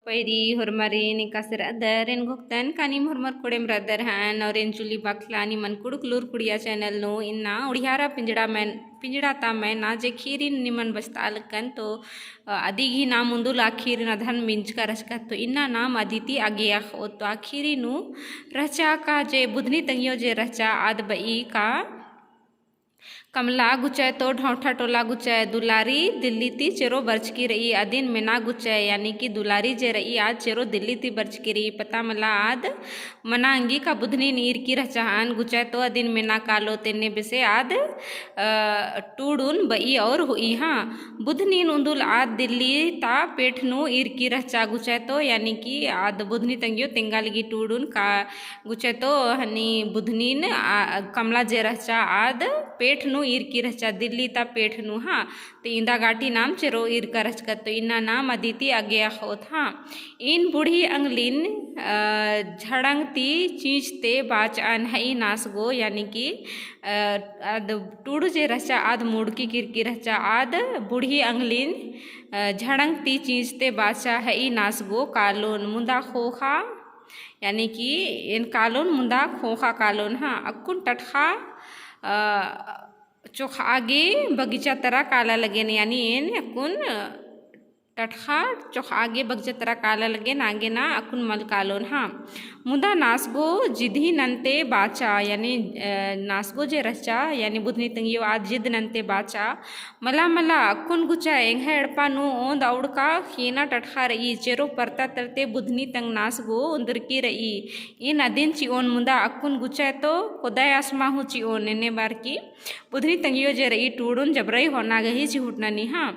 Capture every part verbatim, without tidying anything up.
पैरी होरमारिन एकासे रअदर, एन घोखतन का नीम होरमर कोड़ेम रअदर हन, और एन जुली बखला निमन कुँड़ुख़ लूर कुड़िया channel नू इन्ना उड़िहारा पिंजड़ा मैन, पिंजड़ा ता मैना जे ख़ीरिन निमन बचता लगकन तो, अ, अदी गही नाम उन्दुल आ ख़ीरिन अदहन मिंजका रहचकत तो इन्ना नाम अदिती अगेया ख़ोत तो आ ख़ीरी नू रहचा का जे बुधनी तंग्यो जे रहचा आद बई का कमला गुचय तो ढौठा टोला गुचय दुलारी दिल्ली ती चेरो बरचकी रई अदिन मेना गुचय, यानी कि दुलारी जे रई आद चेरो दिल्ली ती बरचकी रई। पता मला आद मना अंगी का बुधनीन ईरकी रहचा हन गुचय तो अदिन मेना कालो तेन्ने बेसे आद, अ, टूड़ुन बई और हुई हाँ। बुधनीन उन्दुल आद दिल्ली ता पेठ नू ईरकी रहचा गुचय तो, यानी कि आद बुधनी तंग्यो तेंगा लगी टूड़ुन का गुचय तो हनी बुधनीन आ, कमला जे रहचा आद पेठ नू ईरकी रहचा दिल्ली ता पेठ नू हाँ। तो इन्दा गाटी नाम चेरो ईरका रहचकत तो इन्ना नाम अदिती अगेया ख़ोत हाँ। इन बूढ़ी अंगलिन, अ, झड़ंग ती चींचते बाचअन हई नासगो, यानी कि, अ, आद टूड़ू जे रहचा आद मुड़की किरकी रहचा आद बूढ़ी अंगलिन, अ, झड़ंग ती चींचते बाचा हई नासगो कालोन मुन्दा ख़ोख़ा, यानी कि एन कालोन मुन्दा ख़ोख़ा कालोन हाँ। अक्कुन टटख़ा, अ, चोख़ा गे बगीचा तरा काला लगेन, यानी एन अक्कुन टटख़ा चोख़ा गे बगीचा तरा काला लगेन आगे ना अक्कुन मल कालोन हाँ। मुदा नासगो जिदही नन्ते बाचा, यानी, अ, नासगो जे रहचा, यानी बुधनी तंग्यो आद जिद नन्ते बाचा। मला मला अक्कुन गुचा एंग्है एड़पा नू ओन्द अउड़का ख़ेना टटख़ा रई, चेरो परता तरते बुधनी तंग नासगो उन्दुरकी रई। इन अदिन चिओन मुदा अक्कुन गुचा तो कोदय असमा हूँ चिओन, एन्ने बअर की बुधनी तंग्यो जे रई टूड़ुन जबरई होना गही चिहुटना निहा।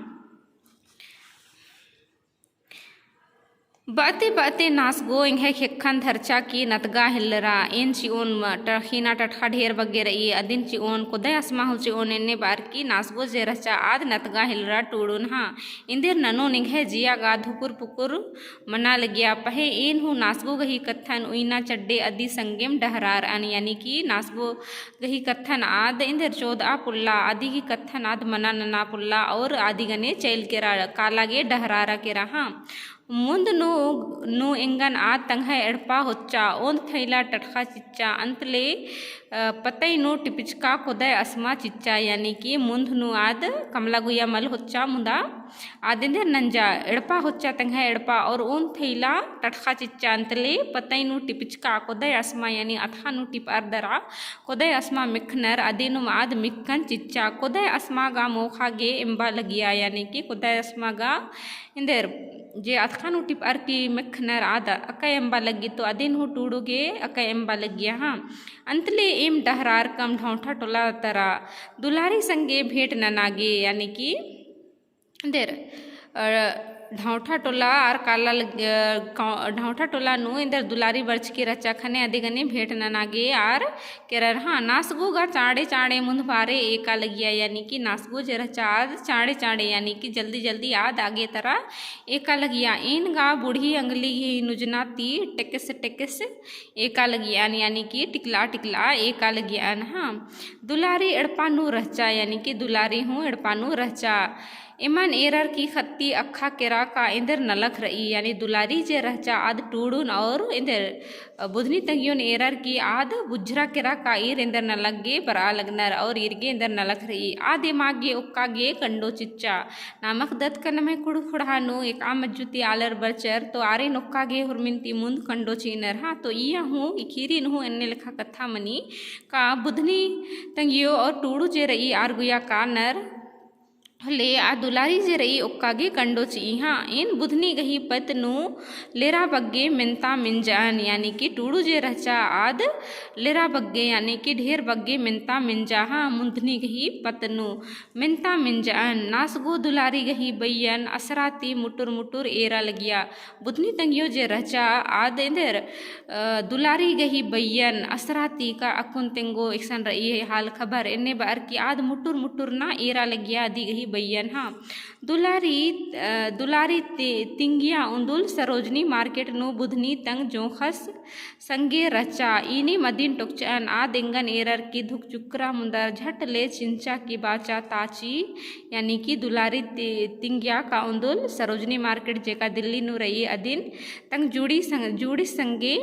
बअते बअते नासगो एंग्है ख़ेक्खन धरचा की नतगा हेल्लरा, एन चिओन म-, ट-, ख़ेना टटख़ा ढेर बग्गे रई, अदिन चिओन कोदय असमा हूँ चिओन, एन्ने बअर की नासगो जे रहचा आद नतगा हेल्लरा टूड़ुन हाँ। एन्देर ननोन एंग्है जिया गा धुकुर पुकुर मना लगिया। पहें एन हूँ नासगो गही कत्थन उइना चड्डे अदी संगेम डहरारअन, यानी कि नासगो गही कत्थन आद एन्देर चोदआ पोल्ला, अदी गही कत्थन आद मना नना पोल्ला और अदी गने चइल केरा, काला गे डहरारा केरा हाँ। मुन्द नू, नू एंगन आद तंग्है एड़पा होच्चा, ओन्द थैला टटख़ा चिच्चा, अन्तले, अ, पतई नू टिपिचका कोदय असमा चिच्चा, यानी कि मुन्द नू आद कमला गुइया मल होच्चा मुदा आद एन्देर नंजा एड़पा होच्चा तंग्है एड़पा और ओन्द थैला टटख़ा चिच्चा अन्तले पतई नू टिपिचका कोदय असमा यानी अतख़ा नू टिपअर दरा कोदय असमा मेखनर अदिनुम आद मिक्कन चिच्चा। कोदय असमा गा मोख़ा गे एम्बा लगिया यानी कि कोदय असमा गा एन्देर जे अतख़ा नू टिपअर की मेखनर आद अकय एम्बा लगी तो अदिन हूँ टूड़ू गे अकय एम्बा लगिया हाँ। अन्तले एम डहरारकम ढौंठा टोला तरा दुलारी संगे भेंट नना गे यानी कि एन्देर, अ, ढौंठा टोला आर काला लग-, अ, कौ-, ढौंठा टोला नू एन्देर दुलारी बरचकी रहचा ख़ने अदी गने भेंट नना गे आर केरर हाँ। नासगो गा चाँड़े चाँड़े मुन्द बारे एका लगिया यानी कि नासगो जे रहचा आद चाँड़े चाँड़े यानी कि जल्दी जल्दी आद आगे तरा एका लगिया। एन गा बूढ़ी अंगली गही नुजना ती टेकस टेकस एका लगियन यानी कि टिकला टिकला एका लगियन हाँ। दुलारी एड़पा नू रहचा यानी कि दुलारी हूँ एड़पा नू रहचा। एमन एरर की ख़त्ती अख़ा केरा का एन्देर नलख रई यानी दुलारी जे रहचा आद टूड़ुन और एन्देर बुधनी तंगियोन एरर की आद बुझरा केरा का ईर एन्देर नलख गे बरआ लगनर और ईर गे एन्देर नलख रई। आद एमा गे ओक्का गे कंडो चिच्चा। नमख दत का नम्है कुँड़ुख़ ख़ोंड़हा नू एकअम मज्जु ती आलर बरचर तो आरिन ओक्का गे हुरमिन ती मुन्द कंडो चिअनर हाँ। तो इया हूँ इखीरिन हूँ एन्ने लेखा कत्था मनी का बुधनी तंगियो और टूड़ू जे रई आर गुया कानर होले आ दुलारी जे रई ओक्का गे कंडो चिई हाँ। एन बुधनी गही पत्त नू लेरा बग्गे मेन्ता मेंजअन यानी कि टूड़ू जे रहचा आद लेरा बग्गे यानी कि ढेर बग्गे मेन्ता मेंजा हाँ। बुधनी गही पत्त नू मेन्ता मेंजअन। नासगो दुलारी गही बइयन असरा ती मुटुर मुटुर एरा लगिया। बुधनी तंगियो जे रहचा आद एन्देर, अ, दुलारी गही बइयन असरा ती का अक्कुन तेंगो एकसन रई हाल खबर एन्ने बअर की आद मुटुर मुटुर ना एरा लगिया अदी गही बइयन हाँ। दुलारी, अ, दुलारी ति-, तिंगिया उन्दुल सरोजनी market नू बुधनी तंग जोंख़स संगे रहचा। इनी मदिन टोकचअन आद एंगन एरर की धुकचुकरा मुन्दा झट ले चिंचा की बाचा ताची, यानी कि दुलारी ति-, तिंगिया का उन्दुल सरोजनी market जेका दिल्ली नू रई अदिन तंग जुड़ी संग-, जुड़ी संगे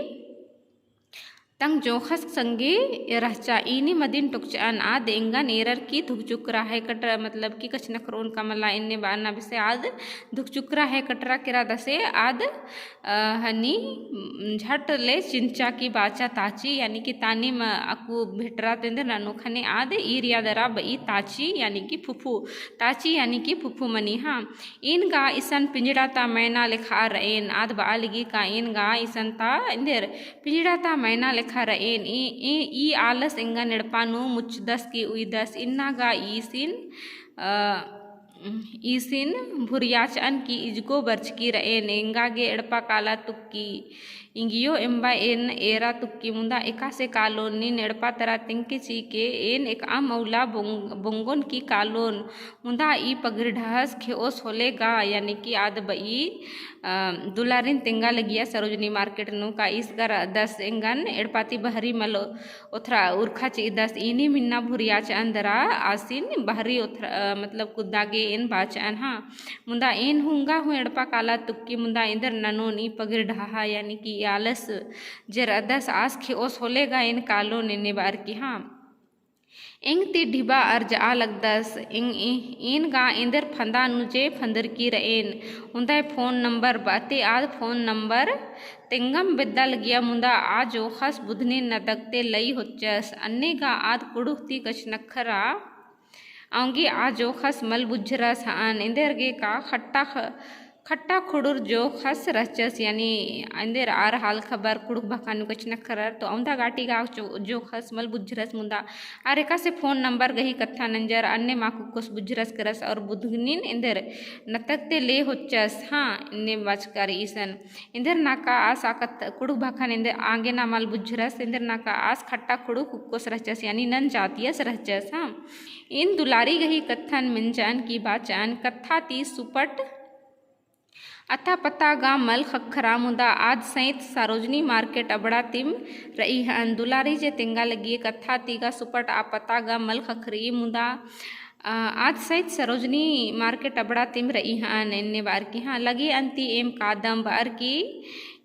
तंग जोंख़स संगे रहचा। इनी मदिन टोकचअन आद एंगन एरर की धुकचुकरा है कटरा, मतलब कि कछनखरओन का मला एन्ने बअना बेसे आद धुकचुकरा है कटरा केरा दसे आद, अ, हनी, उम, झट ले चिंचा की बाचा ताची, यानी कि तानिम अक्कु भेटरा तेंदर ननोन ख़ने आद ईरिया दरा बई ताची, यानी कि फुफु, ताची यानी कि फुफु मनी हाँ। एन गा इसन पिंजड़ा ता मैना लेखा रएन, आद बआ लगी का एन गा इसन ता एन्देर पिंजड़ा ता मैना लेखा रएन। ई, ई, ई आलस एंगन एड़पा नू मुचदस की उइदस, इन्ना गा ईसिन, अ, ईसिन भुरियाचअन की इजगो बरचकी रएन, एंगा गे एड़पा काला तुक्की। इंगियो एम्बा एन एरा तुक्की मुन्दा एकासे कालोन नीन एड़पा तरा तेंगके चिके एन एकअम अउला बोंग-, बोंगोन की कालोन मुन्दा ई पगरी ढहस खेओस होले गा, यानी कि आद बई, अ, दुलारिन तेंगा लगिया सरोजनी market नू का ईस गा रअदस एंगन एड़पा ती बहरी मल ओथरा उरखा चिअदस। इनी मिन्ना भुरियाचअन दरा आसिन बहरी ओथरा, अ, मतलब कुद्दा गे एन बाचअन हाँ। मुन्दा एन हूँ एंगा हूँ एड़पा काला तुक्की मुन्दा एन्देर ननोन ई पगरी ढहा, यानी कि ई आलस जे रअदस आस खेओस होले गा एन कालोन एन्ने बअर की हाँ। एंग ती ढिबा अरजआ लगदस, एंग, एन गा एन्देर फंदा नू जे फंदरकी रएन, उन्दय phone number बअते आद phone number तेंगम बेद्दा लगिया मुन्दा आ जोंख़स बुधनी नतकते लई होच्चस, अन्ने गा आद कुँड़ुख़ ती कछनखरआ औंगे आ जोंख़स मल बुझरस हअन, एन्देर गे का खट्टा ख-, खट्टा खुड़ुर जोंख़स रहचस, यानी एन्देर आर हाल खबर कुँड़ुख़ भखा नू कछनखरर, तो औंदा गाटी गा जो-, जोंख़स मल बुझरस मुन्दा आर एकासे phone number गही कत्था नंजर, अन्ने मा कुक्कोस बुझरस केरस और बुधनीन एन्देर नतकते ले होच्चस, हाँ, एन्ने बाचका रई इसन। एन्देर नाका आस आ कत्था कुँड़ुख़ भखन एन्देर आंगे ना मल बुझरस, एन्देर नाका आस खट्टा खुड़ुख़ कुक्कोस रहचस, यानी नन जातियस रहचस, हाँ। एन दुलारी गही कत्थन मेंजअन की बाचअन कत्था ती सुपट अता पता गा मल ख़क्खरा मुन्दा आद सैंत सरोजनी market अबड़ा तिम रई हअन। दुलारी जे तेंगा लगिये कत्था ती गा सुपट आ पता गा मल ख़क्खरी मुन्दा, अ, आद सैंत सरोजनी market अबड़ा तिम रई हअन एन्ने बअर की हाँ। लगे अन्ती एम कादम बअर की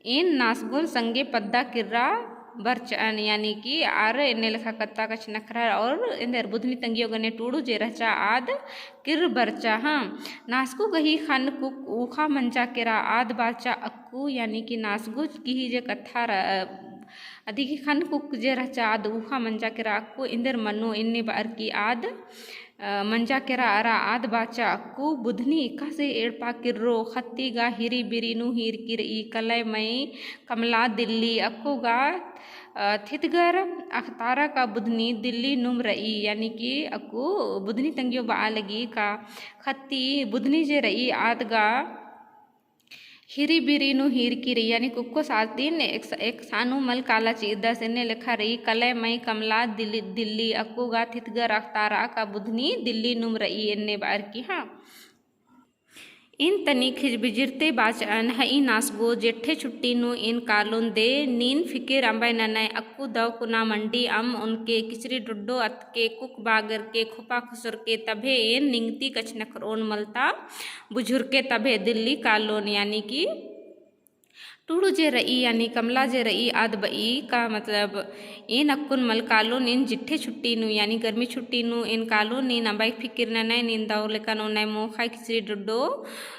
एन नासगोन संगे पद्दा किर्रा बरचअन, यानी कि आर एन्ने लेखा कत्था कछनखरर और एन्देर बुधनी तंगियो गने टूड़ू जे रहचा आद किर्र बरचा हाँ। नासगो गही ख़न्न कुक ऊख़ा मंजा केरा आद बाचा अक्कु, यानी कि नासगो गही जे कत्था र-, अदी गही ख़न्न कुक जे रहचा आद ऊख़ा मंजा केरा अक्कु एन्देर मनो एन्ने बअर की आद अ, मंजा केरा अरा आद बाचा अक्कु बुधनी एकासे एड़पा किर्रो ख़त्ती गा हिरी बिरी नू हीरकी रई कलय मई कमला दिल्ली अक्कु गा, अ, थितगर अख़तारा का बुधनी दिल्ली नुम रई, यानी कि अक्कु बुधनी तंगियो बआ लगी का ख़त्ती बुधनी जे रई आद गा हिरी बिरी नू हीरकी रई, यानी कुक्कोस आसिन एक, एकसानु मल काला चिअदस एन्ने लेखा रई, कलय मई कमला दिल्ली, दिल्ली अक्कु गा थितगर अख़तारा का बुधनी दिल्ली नुम रई एन्ने बअर की हाँ। एन तनी खिजबिजिरते बाचअन हई नासगो जेठे छुट्टी नू एन कालोन दे, नीन फिकिर अम्बय ननय अक्कु दव कुना मंडी अम ओनके किचरी डोड्डो अत के कुक बागर के खोपा खुसर के तभे एन निंगती कछनखरओन मलता बुझुरके तभे दिल्ली कालोन, यानी कि टूड़ू जे रई, यानी कमला जे रई, आद बई का मतलब एन अक्कुन मल कालोन एन जिट्ठे छुट्टी नू, यानी गर्मी छुट्टी नू एन कालोन नीन अम्बय फिकिर ननय, नीन दव लेकन ओनय मोख़य किचरी डोड्डो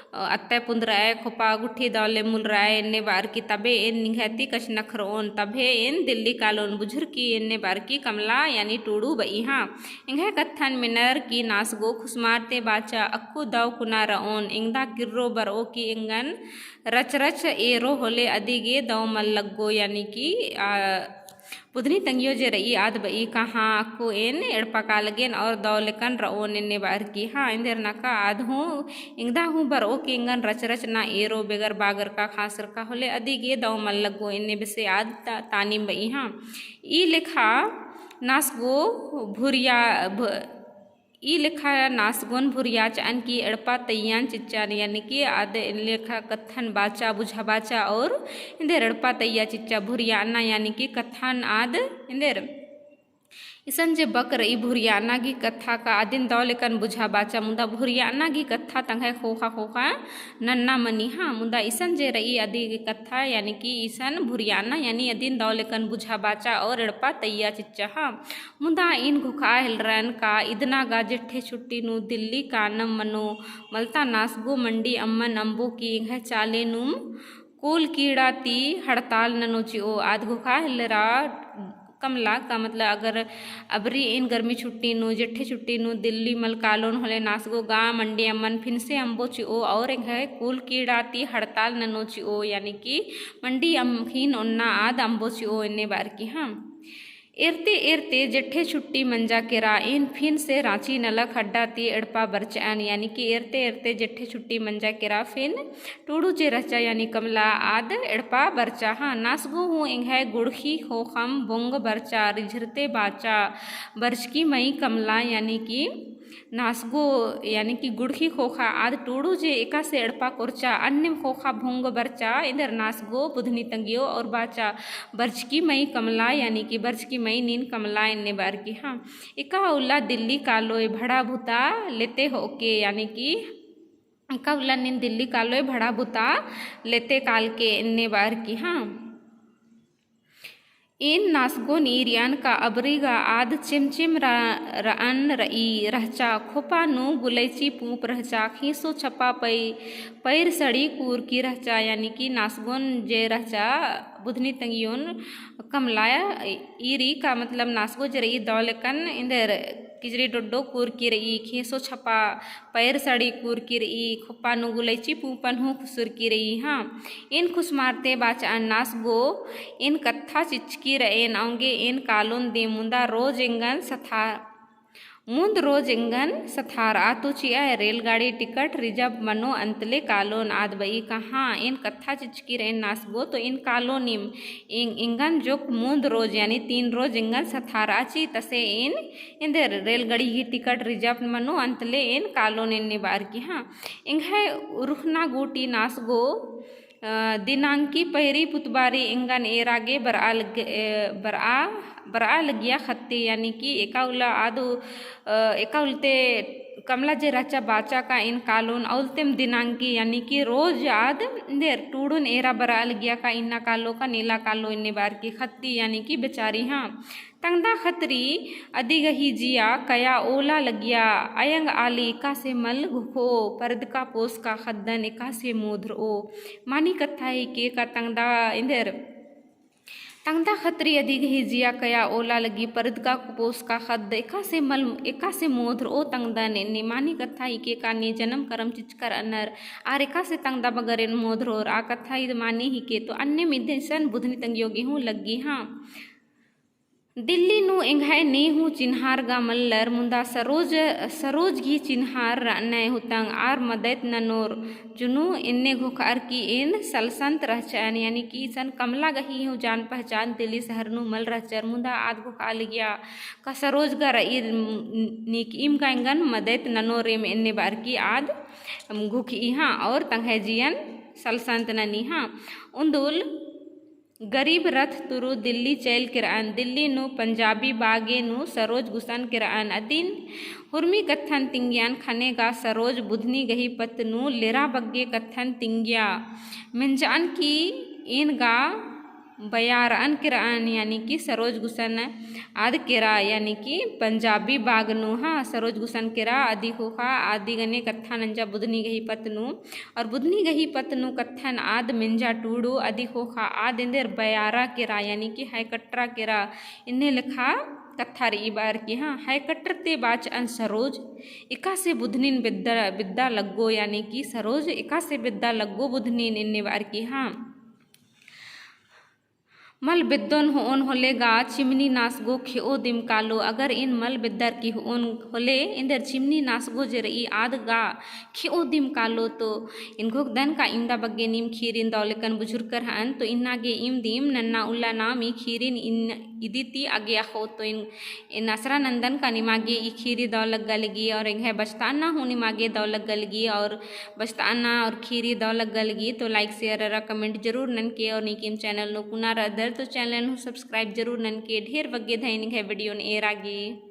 अत्तय पुन्दरय, खोपा गुट्ठी दव ले मुलरय, एन्ने बअर की तबे एन निंग्है ती कछनखरओन, तबे एन दिल्ली कालोन बुझुरकी एन्ने बअर की कमला यानी टूड़ू बई हाँ। एंग्है कत्थन मेनर की नासगो खुसमारते बाचा अक्कु दव कुना रओन, एंगदा किर्रो बरओ की एंगन रच रच एरो होले अदिगे दव मल लग्गो, यानी कि, आ, बुधनी तंगियो जे रई आद बई का हाँ अक्कु एन एड़पा कालगेन और दव लेकन रओन एन्ने बअर की हाँ। एन्देर नका आद हूँ एंगदा हूँ बरओ की एंगन रच रच ना एरो बेगर बागर का खासर का होले अदिगे दव मल लग्गो एन्ने बेसे आद ता-, तानिम बई हाँ। ई लेखा नासगो भुरिया भ-, ई लेखा नासगोन भुरियाचअन की एड़पा तइयन चिच्चन, यानी कि आद एन लेखा कत्थन बाचा, बुझाबाचा और एन्देर एड़पा तइया चिच्चा भुरियाना, यानी कि कत्थन आद एन्देर इसन जे बक रई भुरियाना गही कत्था का अदिन दव लेकन बुझाबाचा, मुदा भुरियाना गही कत्था तंग्है ख़ोख़ा ख़ोख़ा नन्ना मनी हाँ। मुदा इसन जे रई अदी गही कत्था, यानी कि इसन भुरियाना, यानी अदिन दव लेकन बुझाबाचा और एड़पा तइया चिच्चा हाँ। मुदा इन घोखा हेलरन का इदना गा जेठे छुट्टी नू दिल्ली कानम मनो मलता नासगो मंडी अम्मन अम्बो की एंग्है चाले नुम कूल कीड़ा ती हड़ताल ननो चिओ। आद घोखा हेलरा कमला का मतलब अगर अबरी इन गर्मी छुट्टी नू, जेठे छुट्टी नू दिल्ली मल कालोन होले नासगो गा मंडी अम्मन फिन से अम्बो चिओ और एंग्है कूल कीड़ा ती हड़ताल ननो चिओ, यानी कि मंडी अम्म खीन ओन्ना आद अम्बो चिओ एन्ने बार की हाँ। एरते एरते जेठे छुट्टी मंजा केरा एन फिन से राँची नलख अड्डा ती एड़पा बरचअन, यानी कि एरते एरते जेठे छुट्टी मंजा केरा फिन टूड़ू जे रहचा यानी कमला आद एड़पा बरचा हाँ। नासगो हूँ एंग्है गुड़खी ख़ोख़म बोंग बरचा, रिझरते बाचा बरचकी मई कमला, यानी कि नासगो यानी कि गुड़खी ख़ोख़ा आद टूड़ू जे एकासे एड़पा कोरचा अन्नेम ख़ोख़ा भोंग बरचा एन्देर नासगो बुधनी तंगियो और बाचा बरचकी मई कमला, यानी कि बरचकी मई नीन कमला एन्ने बार की हाँ। एका उल्ला दिल्ली कालोय भड़ा भुता लेते होके, यानी कि एका उल्ला नीन दिल्ली कालोय भड़ा भुता लेते काल के एन्ने बार की हाँ। एन नासगोन ईरियन का अबरी गा आद चिमचिम र-, रअन रई रहचा, खोपा नू गुलैची पूंप रहचा, खीसो छपा पै-, पैर सड़ी कूर की रहचा, यानी कि नासगोन जे रहचा बुधनी तंगियोन कमला ईरी का मतलब नासगो जे रई दव लेकन एन्देर किजरी डोड्डो कूर की रई, खेसो छपा पैर सड़ी कूर की रई, खोपा नू गुलैची पूंपन हूँ खुसुर की रई हाँ। एन खुसमारते बाचअन नासगो एन कत्था चिच्चकी रएन औंगे एन कालोन दे मुन्दा रोज एंगन सथा मुन्द रोज एंगन सथारआ तो चिआ रेलगाड़ी टिकट रिजर्व मनो अन्तले कालोन। आद बई का हाँ एन कत्था चिच्चकी रएन नासगो तो एन कालोनिम एंग-, एंगन जोक मुन्द रोज यानी तीन रोज एंगन सथारआ ची तसे एन एन्देर रेलगाड़ी गही टिकट रिजर्व मनो अन्तले एन कालोन एन्ने बार की हाँ। एंग्है उरुखना गूटी नासगो अ, दिनांकी पहिरी पुतबारी एंगन एरा गे बरआ लग-, ए, बरआ, बरआ लगिया ख़त्ती, यानी कि एका उल्ला आदु, अ, एका उल्ते कमला जे रहचा बाचा का एन कालोन, अउलतेम दिनांकी, यानी कि रोज आद एन्देर टूड़ुन एरा बरआ लगिया का इन्ना कालो का नीला कालो एन्ने बार की ख़त्ती, यानी कि बेचारी हाँ। तंगदा खतरी अदी गही जिया कया ओला लगिया, अयंग आली एकासे मल घुखो, परदका पोसका ख़द्दन एकासे मोधरओ। मानी कत्था हिके का तंगदा एन्देर। तंगदा खतरी अदी गही जिया कया ओला लगी, परदका पोसका ख़द्द एकासे मल, एकासे मोधरओ तंगदन एन्ने। मानी कत्था हिके का नी जनम करम चिचकर अनर, आर एकासे तंगदा बगर एन मोधरोर, आ कत्था इद मानी हिके तो अन्नेम इदेसन बुधनी तंगियो गे हूँ लग्गी हाँ। दिल्ली नू एंग्है नी हूँ चिन्हार गा मल्लर, मुन्दा सरोज, सरोज गही चिन्हार रअनय हुतंग आर मदैत ननोर जुनू एन्ने घोखअर की एन सलसन्त रहचअन, यानी कि इसन कमला गही हूँ जान पहचान दिल्ली शहर नू मल रहचर, मुन्दा आद घोखआ लगिया का सरोज गा रई नीक इम गा एंगन मदैत ननोर एम एन्ने बार की आद घुखई हाँ और तंग्है जियन सलसन्त ननी हाँ। उन्दुल गरीब रथ तुरु दिल्ली चइल केरअन, दिल्ली नू पंजाबी बागे नू सरोज गुसन केरअन। अदिन हुरमी कत्थन तिंगियन ख़ने गा सरोज बुधनी गही पत्त नू लेरा बग्गे कत्थन तिंगिया। मेंजअन की एन गा बयारअन केरअन, यानी कि सरोज गुसन आद केरा, यानी कि पंजाबी बाग नू हाँ सरोज गुसन केरा, अदी ख़ोख़ा अदी गने कत्था नंजा बुधनी गही पत्त नू। और बुधनी गही पत्त नू कत्थन आद मेंजा टूड़ू अदी ख़ोख़ा आद एन्देर बयारा केरा, यानी कि हाय कटरा केरा, एन्ने लेखा कत्था रई बार की हाँ। हाय कटर ते बाचअन सरोज, एकासे बुधनीन बेद्दा, बेद्दा लग्गो, यानी कि सरोज एकासे बेद्दा लग्गो बुधनीन एन्ने बार की हाँ। मल बेद्दोन होओन होले गा चिमनी नासगो खेओ दिम कालो, अगर एन मल बेद्दर की होओन होले, एन्देर चिमनी नासगो जे रई आद गा खेओ दिम कालो तो एन घोखदन का इन्दा बग्गे नीम खीरिन दव लेकन बुझुरकर हअन, तो इन्ना गे इम दिम नन्ना उल्ला नाम ई खीरिन इन इदी ती आगे अख़ो तो एन, एन असरा नंदन का निमागे ई खीरी दव लग्गा लगी और एंग्है बचताना हूँ निमागे दव लग्गा लगी और बचताना और खीरी दव लग्गा लगी तो like, share अरा comment जरूर ननके और नीकिम channel नू पुना रअदर तो channel नू subscribe जरूर ननके। ढेर बग्गे धैन एंग्है video न एरा गे।